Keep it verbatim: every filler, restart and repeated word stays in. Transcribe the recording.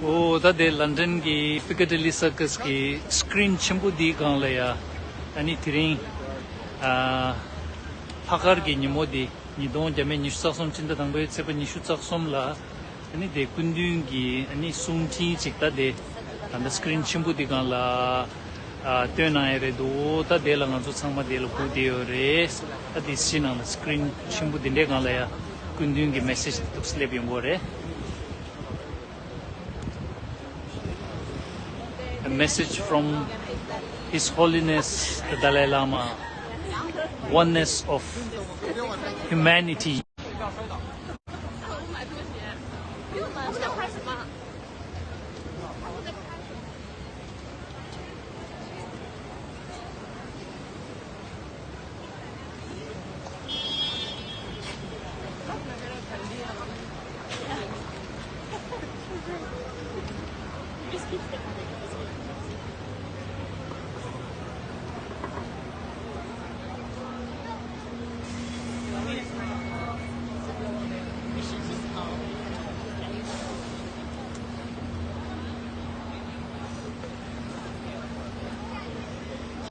ཨོ་ད་དེ་ལན་ཌན་གྱི་པི་ཀ་ཌི་ལི་སར་ཀ་སི་གི་སི་ཀི་རིན་ཆེན་པོ་འདིའི་སྒང་ལ་ཡ། ཨ་ནི་དེ་རིང་ཨ་ལྷག་དཀར་གྱི་ཉིན་མོ་འདི་ཉིས་སྟོང་བརྒྱ་མེད་ཉི་ཤུ་རྩ་གསུམ་སྤྱི་ཟླ་དང་པོའི་ཚེས་པ་ཉི་ཤུ་རྩ་གསུམ་ལ། ཨ་ནི་དེ་སྐུ་མདུན་གྱི་ཨ་ནི་གསུང་འཕྲིན་ཅིག་ད་དེ་ད་ལྟ་སི་ཀི་རིན་ཆེན་པོ་འདི་སྒང་ལ་ཨ་སྟོན་གནང་ཡ་རེད་འདུག་ད་དེ་ལ་ང་ཚོ་ཚང་མ་དེ་ལ་སྒུག་བསྡད་ཡོད་རེད། ད་དེ་ཕྱི་ནང་ལ་སི་ཀི་རིན་ཆེན་པོ་འདི་འདྲའི་སྒང་ལ་ཡ་སྐུ་མདུན་གྱི་མེ་སེ་ཇི་དེ་འདུག་སེ་སླེབས་ཡོང་གི་རེད། A message from His Holiness the Dalai Lama, oneness of humanity.